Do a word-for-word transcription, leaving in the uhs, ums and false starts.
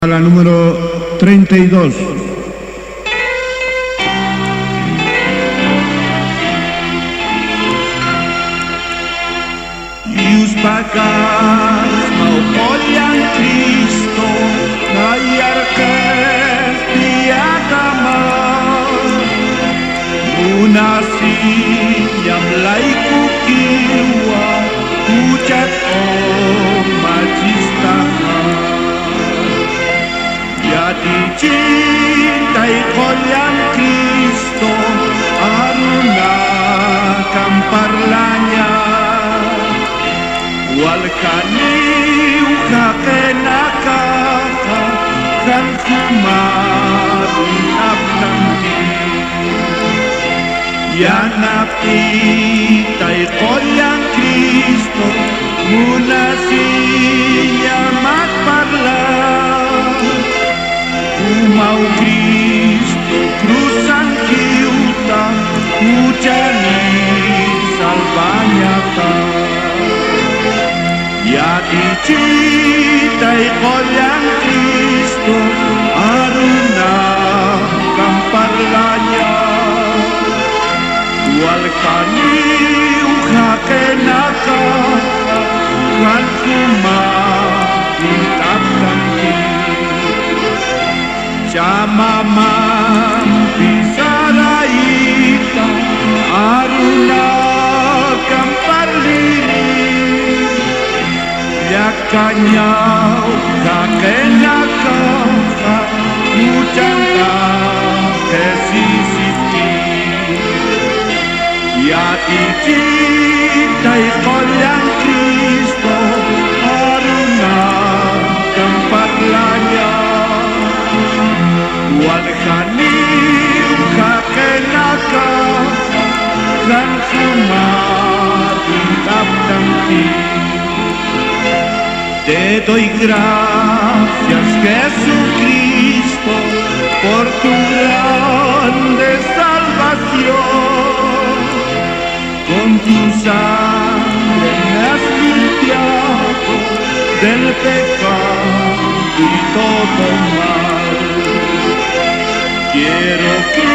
La número treinta y dos. Yuspakas mawq'ollan Cristo, nayarqis piatama, munasiñam laykukiwa, juchat q'umachistama. Yatichintay qullan Cristo, arunakam parlaña. Walkaniw jaqinakaxa, jan jumapi apnanki. Yanapt'itay qullan Cristo, munasiñamat parlañ. Jumaw Cristo cruzan jiwta, juchani salvañata. Yatichitay qullan Cristo, arunakam parlaña. Walkaniw jaqinakaxa, jan jumapi apnanki. Ch'amamampi sarayta, arunakam parliri. Llakkañaw jaqinakaxa, juchanta qhisisipki. Yatichitay qullan Cristo, arunakam parlaña. Waljaniw jaqinakaxa, jan jumapi apnanki. Te doy gracias, Jesucristo, por tu grande salvación. Con tu sangre me has limpiado del pecado y todo mal. Quiero que